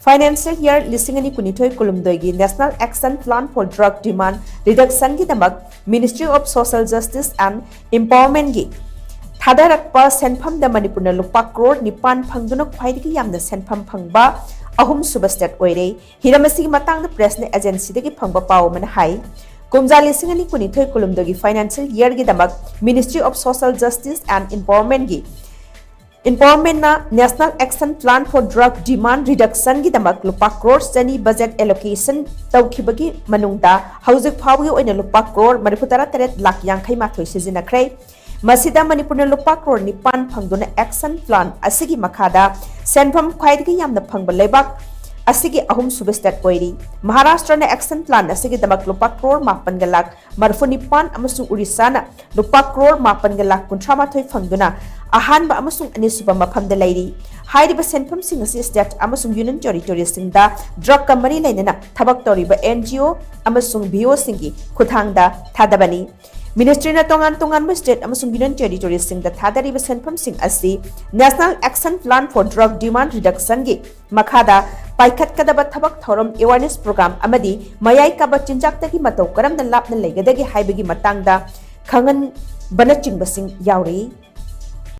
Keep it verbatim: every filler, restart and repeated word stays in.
Financial year ꯂꯤꯁꯤꯡ ꯑꯅꯤ ꯀꯨꯟꯅꯤꯊꯣꯏ ꯀꯨꯟꯍꯨꯝꯗꯣꯏꯒꯤ National Action Plan for Drug Demand Reduction ꯒꯤꯗꯃꯛ Ministry of Social Justice and Empowerment ꯒꯤ ꯊꯥꯗꯔꯛꯄ ꯁꯦꯟꯐꯝꯗ ꯃꯅꯤꯄꯨꯔꯅ ꯂꯨꯄꯥ ꯀ꯭ꯔꯣꯔ ꯅꯤꯄꯥꯟ ꯐꯪꯗꯨꯅ ꯈ꯭ꯋꯥꯏꯗꯒꯤ ꯌꯥꯝꯅ ꯁꯦꯟꯐꯝ ꯐꯪꯕ ꯑꯍꯨꯝꯁꯨꯕ state ꯑꯣꯏꯔꯦ꯫ ꯍꯤꯔꯝ ꯑꯁꯤꯒꯤ ꯃꯇꯥꯡꯗ press ꯅ agency ꯗꯒꯤ ꯐꯪꯕ ꯄꯥꯎ ꯑꯃꯅ ꯍꯥꯏ, ꯀꯨꯝꯖꯥ ꯂꯤꯁꯤꯡ ꯑꯅꯤ ꯀꯨꯟꯅꯤꯊꯣꯏ ꯀꯨꯟꯍꯨꯝꯗꯣꯏꯒꯤ financial year ꯒꯤꯗꯃꯛ Ministry of Social Justice and Empowerment ꯒꯤ Empowerment ꯅ National Action Plan for Drug Demand Reduction ꯒꯤꯗꯃꯛ ꯂꯨꯄꯥ ꯀ꯭ꯔꯣꯔ ꯆꯅꯤ budget allocation ꯇꯧꯈꯤꯕꯒꯤ ꯃꯅꯨꯡꯗ ꯍꯧꯖꯤꯛ ꯐꯥꯎꯕꯒꯤ ꯑꯣꯏꯅ ꯂꯨꯄꯥ ꯀ꯭ꯔꯣꯔ ꯃꯔꯤꯐꯨ ꯇꯔꯥ ꯇꯔꯦꯠ ꯂꯥꯈ ꯌꯥꯡꯈꯩ ꯃꯥꯊꯣꯏ ꯁꯤꯖꯤꯟꯅꯈ꯭ꯔꯦ꯫ ꯃꯁꯤꯗ ꯃꯅꯤꯄꯨꯔꯅ ꯂꯨꯄꯥ ꯀ꯭ꯔꯣꯔ ꯅꯤꯄꯥꯟ ꯐꯪꯗꯨꯅ action plan ꯑꯁꯤꯒꯤ ꯃꯈꯥꯗ ꯁꯦꯟꯐꯝ ꯈ꯭ꯋꯥꯏꯗꯒꯤ ꯌꯥꯝꯅ ꯐꯪꯕ ꯂꯩꯕꯥꯛ ꯑꯁꯤꯒꯤ ꯑꯍꯨꯝꯁꯨꯕ state ꯑꯣꯏꯔꯤ꯫ ꯃꯍꯥꯔꯥꯁꯇ꯭ꯔꯅ action plan ꯑꯁꯤꯒꯤꯗꯃꯛ ꯂꯨꯄꯥ ꯀ꯭ꯔꯣꯔ ꯃꯥꯄꯟꯒ ꯂꯥꯈ ꯃꯔꯤꯐꯨ ꯅꯤꯄꯥꯟ ꯑꯃꯁꯨꯡ ꯎꯔꯤꯁꯥꯅ ꯂꯨꯄꯥ ꯀ꯭ꯔꯣꯔ ꯃꯥꯄꯟꯒ ꯂꯥꯈ ꯀꯨꯟꯊ꯭ꯔꯥ ꯃꯥꯊꯣꯏ ꯐꯪꯗꯨꯅ ꯑꯍꯥꯟꯕ ꯑꯃꯁꯨꯡ ꯑꯅꯤꯁꯨꯕ ꯃꯐꯝꯗ ꯂꯩꯔꯤ꯫ ꯍꯥꯏꯔꯤꯕ ꯁꯦꯟꯐꯝꯁꯤꯡ ꯑꯁꯤ state ꯑꯃꯁꯨꯡ union territory ꯁꯤꯡꯗ drug ꯀ ꯃꯔꯤ ꯂꯩꯅꯅ ꯊꯕꯛ ꯇꯧꯔꯤꯕ N G O ꯑꯃꯁꯨꯡ V O ꯁꯤꯡꯒꯤ ꯈꯨꯠꯊꯥꯡꯗ ꯊꯥꯗꯕꯅꯤ꯫ Ministry ꯅ ꯇꯣꯉꯥꯟ ꯇꯣꯉꯥꯟꯕ state ꯑꯃꯁꯨꯡ union territory ꯁꯤꯡꯗ ꯊꯥꯗꯔꯤꯕ ꯁꯦꯟꯐꯝꯁꯤꯡ ꯑꯁꯤ National Action Plan for Drug Demand Reduction ꯒꯤ ꯃꯈꯥꯗ ꯄꯥꯏꯈꯠꯀꯗꯕ ꯊꯕꯛ ꯊꯧꯔꯝ, awareness program ꯑꯃꯗꯤ ꯃꯌꯥꯏ ꯀꯥꯕ ꯆꯤꯟꯖꯥꯛꯇꯒꯤ ꯃꯇꯧ ꯀꯔꯝꯅ ꯂꯥꯞꯅ ꯂꯩꯒꯗꯒꯦ ꯍꯥꯏꯕꯒꯤ ꯃꯇꯥꯡꯗ ꯈꯪꯍꯟꯕꯅꯆꯤꯡꯕꯁꯤꯡ ꯌꯥꯎꯔꯤ꯫